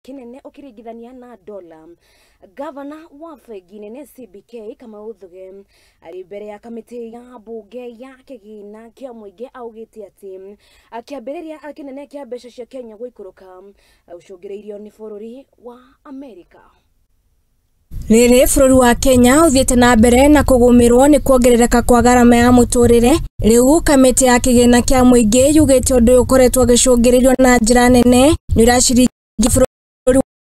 kĩnene ũkĩringithania na dola. Gavana wa bengi nene CBK Kamau Thuge arĩ mbere ya kamĩtĩ ya mbunge ya kĩgĩna kĩa mũingĩ augĩte atĩ kĩambĩrĩria kĩnene kĩa mbeca cia Kenya gũikũrũka ũcũngĩrĩirio nĩ bũrũri wa Amerika. Rĩrĩ bũrũri wa Kenya ũthiĩte na mbere na kũgũmĩrwo nĩ kuongerereka kwa gharama ya mũtũrĩre, rĩu kamĩtĩ ya kĩgĩna kĩa mũingĩ yugĩte ũndũ ũyũ ũkoretwo ũgĩcũngĩrĩrio na njĩra nene nĩ ũrĩa ciringi bũrũri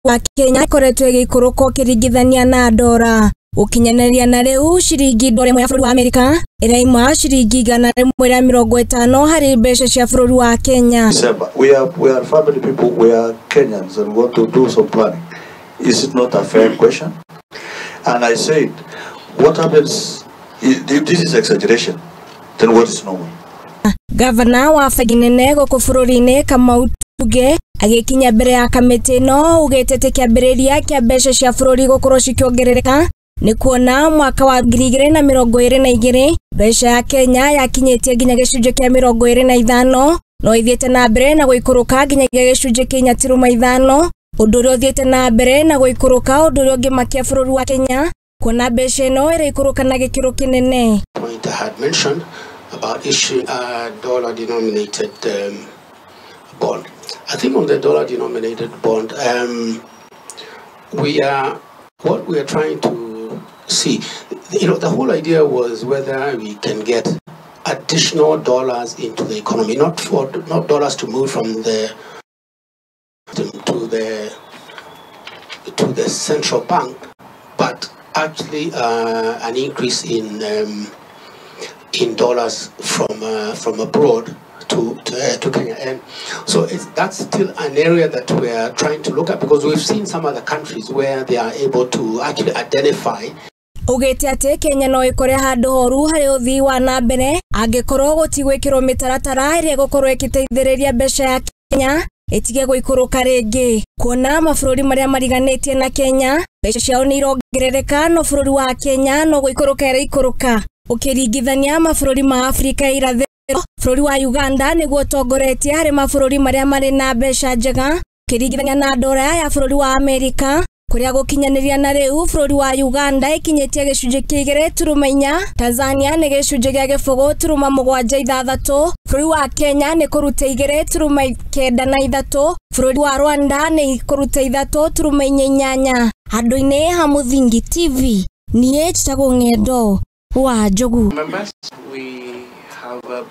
wa Kenya ĩkoretwo ĩgĩikũrũka ũkĩringithania na ndora. Gũkinyanĩria na rĩu ciringi ndora ĩmwe ya bũrũri wa Amerika ĩraima ciringi 150 harĩ mbeca cia bũrũri wa Kenya. We are family people, we are Kenyans and we want to do some planning. Is it not a fair question? And I said, what happens if this is exaggeration, then what is normal? Gavana wa bengi nene gũkũ bũrũri-inĩ Kamau Thuge agĩkinya mbere ya kamĩtĩ ĩno augĩte atĩ kĩambĩrĩria kĩa mbeca cia bũrũri gũkorwo cikĩongerereka nĩ kuona mwaka wa 2022 mbeca ya Kenya yakinyĩtie nginya gĩcunjĩ kĩa 25 no ithiĩte na mbere na gũikũrũka nginyagia gĩcunjĩ kĩa 4.5, ũndũ ũrĩa ũthiĩte na mbere na gũikũrũka, ũndũ ũrĩa ũngĩmakia bũrũri wa Kenya kuona mbeca ĩno ĩraikũrũka na gĩkĩro kĩnene. Point I had mentioned about issuing a dollar denominated bond. I think on the dollar denominated bond, we are what we are trying to see. You know, the whole idea was whether we can get additional dollars into the economy, not dollars to move from the to the central bank, but actually an increase in dollars from abroad to Kenya. And so that's still an area that we are trying to look at, because we've seen some other countries where they are able to actually identify. Ugĩte atĩ Kenya no ĩkore handũ horu harĩ ũthii wa na mbere angĩkorwo gũtigwĩkĩrwo mĩtaratara ĩrĩa ĩgũkorwo ĩgĩteithĩrĩria mbeca ya Kenya ĩtige gũikũrũka rĩngĩ, kuona mabũrũri marĩa mariganĩtie na Kenya mbeca ciao nĩ irongerereka no bũrũri wa Kenya no gũikũrũka ĩraikũrũka. Ũkĩringithania mabũrũri ma Afrika ya irathĩro, bũrũri wa Uganda nĩguo ũtongoretie harĩ mabũrũri marĩa marĩ na mbeca njega ũkĩringithania na ndora ya bũrũri wa Amerika, kũrĩa gũkinyanĩria na rĩu bũrũri wa Uganda ĩkinyĩtie gĩcunjĩ kĩa 2.4, Tanzania nĩ gĩcunjĩ kĩa 0.76, bũrũri wa Kenya nĩ kũruta 2.93, bũrũri wa Rwanda nĩ kũruta 3.48. Handũ-inĩ ha Mũthingi TV, niĩ njĩtagwo Ng'endo wa Njogu. Members, we have